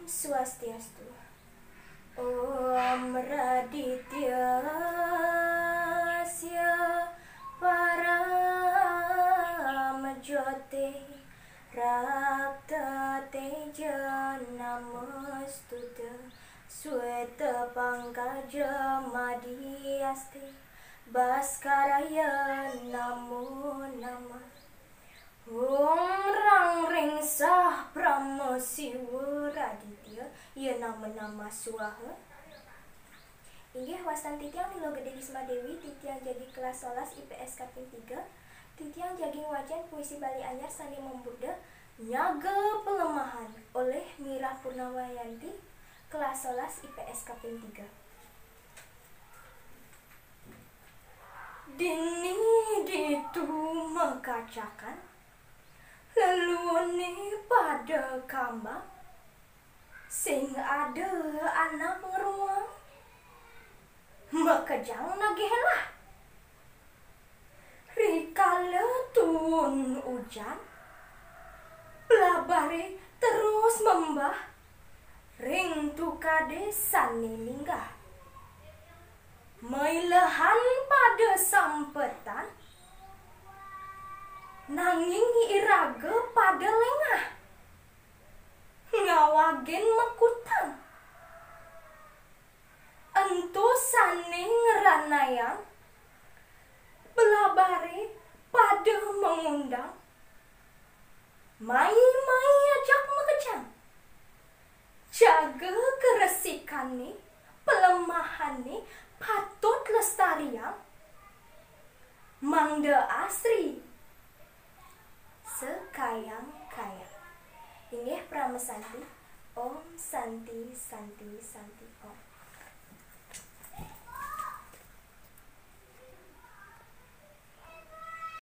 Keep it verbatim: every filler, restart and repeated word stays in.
Swastiastu. Om Raditya Sya Param Jyote Rakta Teja Namastuta Sweta Pangkaja Madhyaste Bhaskaraya Namo Namah. Om Rang Ring Sah Brahma Siwa Raditya Ya Nama Nama Swaha. Inggih wastan titiang Nilo Gede Wisma Dewi, titiang jagi kelas solas I P S kaping tiga. Titiang jagi ngwacén puisi Bali anyar sané mambudha Nyaga Pelemahan oleh Mirah Purnamayanti, kelas solas I P S kaping tiga. Dini ditu makacakan, leluhuré pada kambang, sing ada anak ngruang, makejang nagih élah. Rikala tuun ujan, blabaré terus membah ring tukadé sané minggah. Mailehan pada sampetan, nanging iraga pada lengah, ngawagin makutang. Ento sané ngranayang, blabaré pada mangundang, mai-mai ajak makejang. Jaga karesikané, pelemahané patut lestariang, mangda asri sakayang-kayang. Inggih paramasanti. Om Santi, Santi, Santi, Om.